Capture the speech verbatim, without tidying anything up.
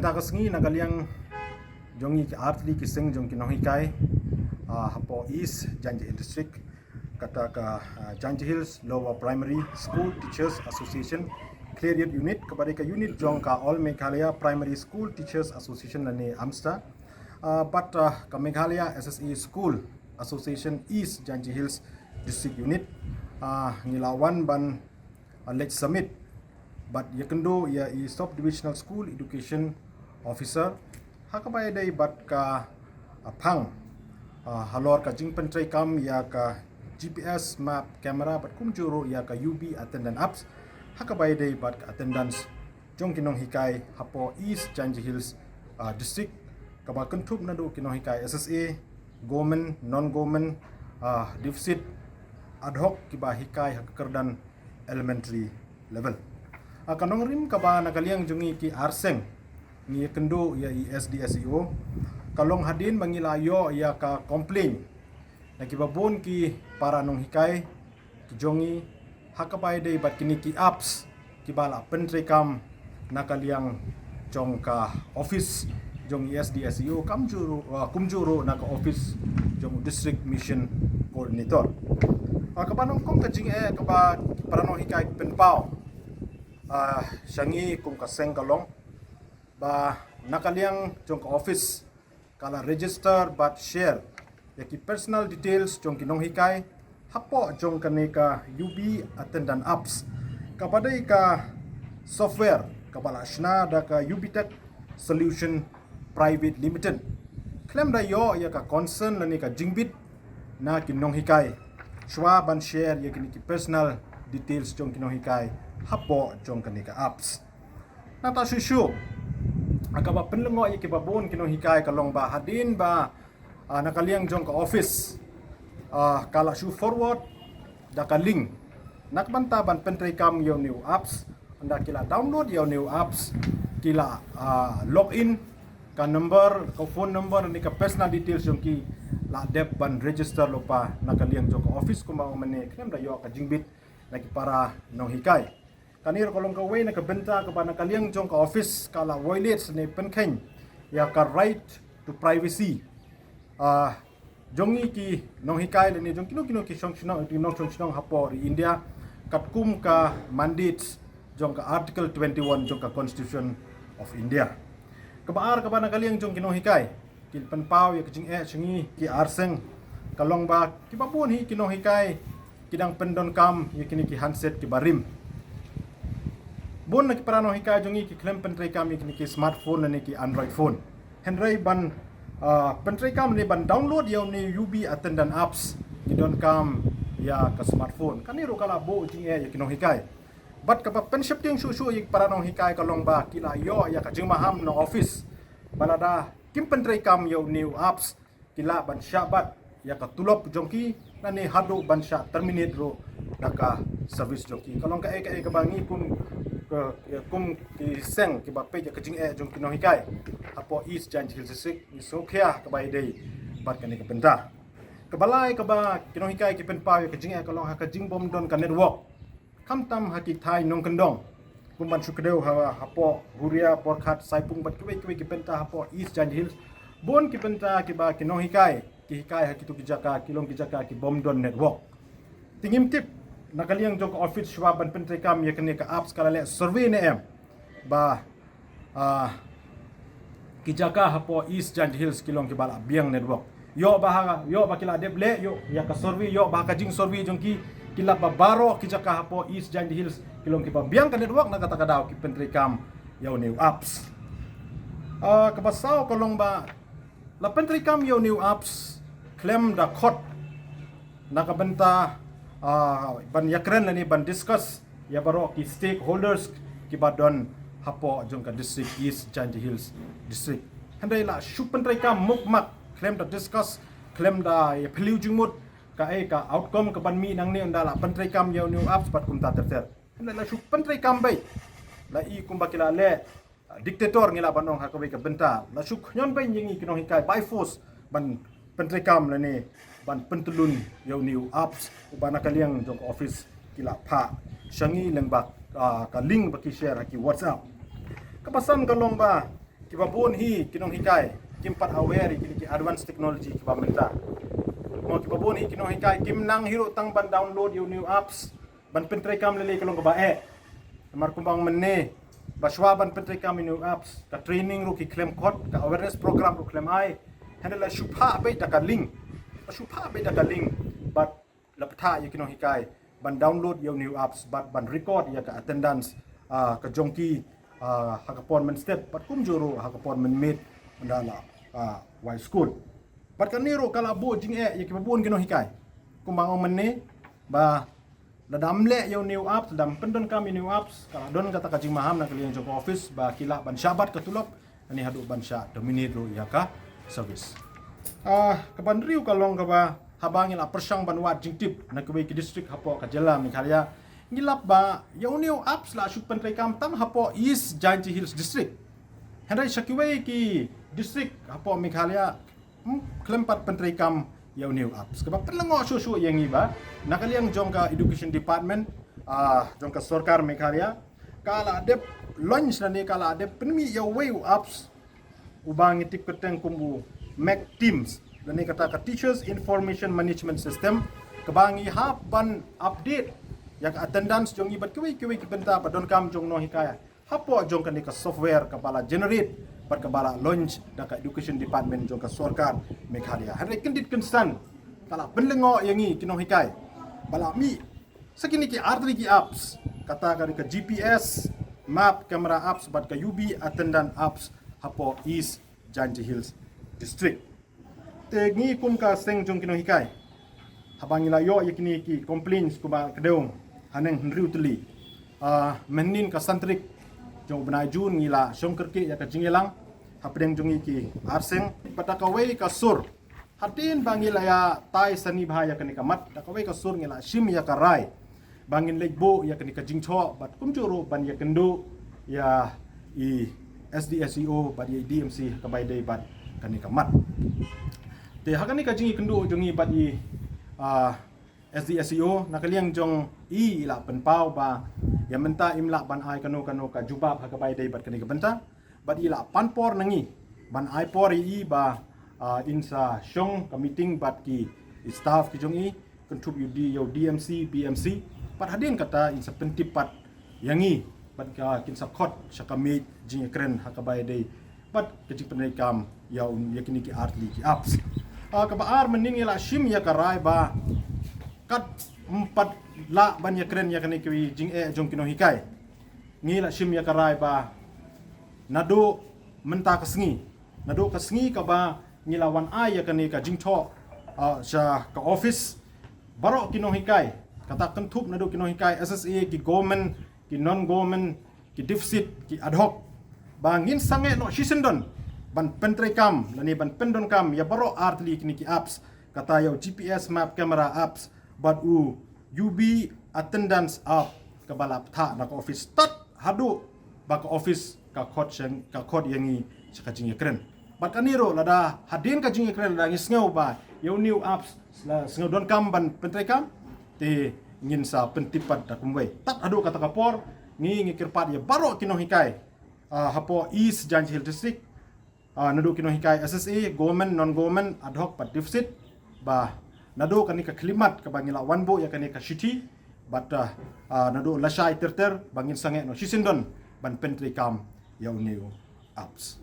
Kata ka sngi na ka liang jong ngi ki artylli ki seng jong ki nonghikai, ah, hapoh East Jaintia Hills District, kata ka, ah, Jaintia Hills Lower Primary School Teachers Association Khliehriat Unit, kaba dei ka unit jong ka All Meghalaya Primary School Teachers Association lane AMSTA. Ah, bad, ah, ka Meghalaya S S A School Association East Jaintia Hills District Unit, ah, ngi la wan ban, ah, leit submit bad ïakynduh ïa i Sub Divisional School Education Officer ha kaba ïadei bad ka, ah, phang, ah, halor ka jingpyntreikam ïa ka G P S map camera bad kumjuh ruh ïa ka U B attendance apps ha kaba ïadei bad ka attendance jong ki nonghikai hapoh East Jaintia Hills, ah, District, kaba kynthup naduh ki nonghikai S S A, government, non-government, ah, deficit, ad hoc, kiba hikai ha ka kyrdan elementary level. Ah, ka nongrim kaba na ka liang jong ngi ki arseng ngi ïakynduh ïa i S D S E O ka long hadien ba ngi la ïoh ïa ka complaint na kiba bun ki para nonghikai ki jong ngi ha kaba ïadei bad kine ki apps kiba la pyntreikam na ka liang jong ka office jong i S D S E O, kumjuh ruh, ah, kumjuh ruh na ka office jong u District Mission Coordinator. Ah, kaba nyngkong ka jingeh kaba ki para nonghikai ki pynpaw, ah, sha ngi kum ka seng ka long ba na ka liang jong ka office ka la register bad share ïa ki personal details jong ki nonghikai hapoh jong kane ka U B attendance apps, kaba dei ka software kaba la shna da ka U B Tech Solution Private Limited, khlem da ïoh ïa ka consent lane ka jingbit na ki nonghikai shuwa ban share ïa kine ki personal details jong ki nonghikai hapoh jong kane ka apps. Nangta shuh shuh, ah, kaba pynlyngngoh ïa kiba bun ki nonghikai ka long ba hadien ba, ah, na ka liang jong ka office, ah, ka la shu forward da ka link na ka bynta ban pyntreikam ïa u new apps, ynda ki la download ïa u new apps, ki la, ah, log in, ka number, ka phone number ne ka personal details jong ki la dep ban register lypa na ka liang jong ka office kumba ong mynne, khlem da ïoh ka jingbit na ki para nonghikai. Kane ruh ka long kawei na ka bynta kaba na ka liang jong ka office ka la violate ne pynkheiñ ïa ka right to privacy, ah, jong ngi ki nonghikai lane jong kino kino ki shong shnong, ki nongshong shnong hapoh ri India, katkum ka mandate jong ka Article twenty-one jong ka Constitution of India. Kaba ar kaba na ka liang jong ki nonghikai ki pynpaw ïa ka jingeh sha ngi ki arseng ka long ba kiba bun hi ki nonghikai ki dang pyndonkam ïa kine ki handset kiba rim. Bun na ki para nonghikai jong ngi ki khlem pyntreikam ïa kine ki smartphone ne ki Android phone. Hynrei ban, ah, pyntreikam ne ban download ïa une U B attendance apps ki donkam ïa ka smartphone. Kane ruh ka la buh jingeh ïa ki nonghikai. Bad kaba pynsheptieng shuh shuh ïa ki para nonghikai ka long ba ki la ïoh ïa ka jingmaham na office ba lada kim pyntreikam ïa une u apps ki lah ban shah bat ïa ka tulop jong ki, lane haduh ban shah terminate ruh da ka service jong ki. Ka long kaei kaei kaba ngi kum, ka, kum ki seng kiba peit ïa ka jingeh jong ki nonghikai hapoh East Jaintia Hills District, ngi sngewkhia kaba ïadei bad kane ka bynta. Kaba lai kaba ki nonghikai ki pynpaw ïa ka jingeh ka long ha ka jingbymdon ka network. Khamtam ha ki thaiñ nongkyndong kum ban shu kdew ha, hapoh Huria, Borkhat, Saipung bad kiwei kiwei ki bynta hapoh East Jaintia Hills. Bun ki bynta kiba ki nonghikai ki hikai ha kito ki jaka ki long ki jaka ki bymdon network. Te ngim tip na ka liang jong ka office shuwa ban pyntreikam ïa kane ka apps ka la leh survey ne em ba, ah, ki jaka hapoh East Jaintia Hills ki long kiba la biang network. Ïoh ba ha, ïoh ba ki la dep leh ïoh ïa ka survey, ïoh ba ha ka jingsurvey jong ki ki lap ba baroh ki jaka hapoh East Jaintia Hills ki long kiba biang ka network, na kata ka daw ki pyntreikam ïa une u apps. Ah, kaba saw ka long ba la pyntreikam ïa une u apps khlem da khot na ka bynta, ah, ban ïakren lane ban discuss ïa baroh ki stakeholders kiba don hapoh jong ka district, East Jaintia Hills District. Hynrei la shu pyntreikam mukmak khlem da discuss, khlem da ïaphylliew jingmut kaei ka outcome kaban mih nangne ynda la pyntreikam ïa une u apps bad kumta ter ter. Hynrei la shu pyntreikam beit, la i kumba ki la leh dictator ngi lah ban ong ha kawei ka bynta. La shu khñiot beiñ ïa ngi ki nonghikai by force ban pyntreikam lane ban pyntyllun ïa une u apps uba na ka liang jong ka office ki la phah sha ngi lyngba, ah, ka link ba ki share ha ki WhatsApp. Kaba san ka long ba Kiba bun hi ki nonghikai kim pat aware ïa kine ki advanced technology kiba mynta. Mo, kiba bun hi ki nonghikai kim nang hi ruh tang ban download ïa u new apps ban pyntreikam lei lei ka long kaba eh. Namar kumba ong mynne, ba shwa ban pyntreikam ïa u new apps, ka training ruh ki khlem khot, ka awareness program ruh khlem ai. Hynrei la shu phah beit da ka link, la shu phah beit da ka link bad la pynthah ïa ki nonghikai ban download ïa u new apps bad ban record ïa ka attendance, ah, ka jong ki, ah, ha ka por mynstep bad kumjuh ruh ha ka por mynmiet ynda la, ah, wai skul. Bad kane ruh ka la buh jingeh ïa kiba bun ki nonghikai. Kumba ong mynne, ba lada ym leh ïa u new apps, lada ym pyndonkam ïa u new apps, ka la don kata ka jingmaham na ka liang jong ka office ba ki lah ban shah bat ka tulop, lane haduh ban shah terminate ruh ïa ka service. Ah, kaba hynriew ka long kaba haba ngi la pyrshang ban wad jingtip na kiwei ki district hapoh ka jylla Meghalaya, ngi lap ba ïa u new apps la shu pyntreikam tang hapoh East Jaintia Hills District. Hynrei sha kiwei ki district hapoh Meghalaya, hmm, khlem pat pyntreikam ïa u new apps. Kaba pynlyngngoh shuh shuh ïa ngi ba na ka liang jong ka Education Department, ah, jong ka sorkar Meghalaya, ka la dep launch lane ka la dep pynmih ïa uwei u apps uba ngi tip kyrteng kum u MECTIMS, lane kata ka Teachers Information Management System, kaba ngi hap ban update ïa ka attendance jong ngi bad kiwei kiwei ki bynta ba donkam jong nonghikai hapoh jong kane ka software kaba la generate bad kaba la launch da ka Education Department jong ka sorkar Meghalaya. Hynrei kyndit kynsan ka la pynlyngngoh ïa ngi ki nonghikai ba la mih sa kine ki artylli ki apps, kata ka dei ka G P S map camera apps bad ka U B attendance apps hapoh East Jaintia Hills District. Te ngi kum ka seng jong ki nonghikai, haba ngi la ïoh ïa kine ki complaints kumba ka dei haneng hynriew tylli, ah, mynhynnin ka san tarik jong u bnai June ngi la shong kyrkieh ïa ka jingïalang hapdeng jong ngi ki ar seng. Bad da kawei ka sur, hadien ba ngi la ïa tai sani bha ïa kane ka mat, da kawei ka sur ngi la shim ïa ka rai ba ngin leit buh ïa kane ka jingthoh bad kumjuh ruh ban ïakynduh ïa i S D S E O bad ïa i D M C ha kaba ïadei bad kane ka mat. Te ha kane ka jingïakynduh jong ngi bad i, ah, S D S E O, na ka liang jong i, i la pynpaw ba ïa mynta im lah ban ai kano kano ka jubab ha kaba ïadei bad kane ka bynta. Bad i la pan por na ngi ban ai por ïa i ba, ah, in sa shong ka meeting bad ki staff ki jong i, kynthup ïa u D, ïa u D M C, B M C. Bad hadien kata in sa pyntip pat ïa ngi bad ka kin sa khot sha ka miej jingïakren ha kaba ïadei bad ka jingpyntreikam ïa u, ïa kine ki artylli ki apps. Ah, kaba ar, mynhynnin ngi la shim ïa ka rai ba kat ym pat lah ban ïakren ïa kane ka jingeh jong ki nonghikai. Ngi la shim ïa ka rai ba naduh mynta ka sngi, naduh ka sngi kaba ngi la wan ai ïa kane ka jingthoh, ah, sha ka office, baroh ki nonghikai, kata kynthup naduh ki nonghikai S S A, ki government, ki non government, ki deficit, ki ad hoc, ba ngin sangeh noh shisyndon ban pyntreikam lane ban pyndonkam ïa baroh artylli kine ki apps, kata ïa u G P S map camera apps bad u U B attendance app, kaba la pynthah na ka office tad haduh ba ka office ka khot sha, ka khot ïa ngi sha ka jingïakren. Bad kane ruh, lada hadien ka jingïakren lada ngi sngew ba ïa u new apps la sngew donkam ban pyntreikam, te ngin sa pyntip pat da kumwei. Tad haduh kata ka por ngi, ngi kyrpad ïa baroh ki nonghikai, ah, hapoh East Jaintia Hills District, ah, naduh ki nonghikai S S A, government, non government, ad hoc bad deficit, ba naduh kane ka khyllipmat kaba ngi la wan buh ïa kane ka shithi, bad, ah, ah, naduh lashai ter ter ba ngin sangeh noh shisyndon ban pyntreikam ïa une u apps.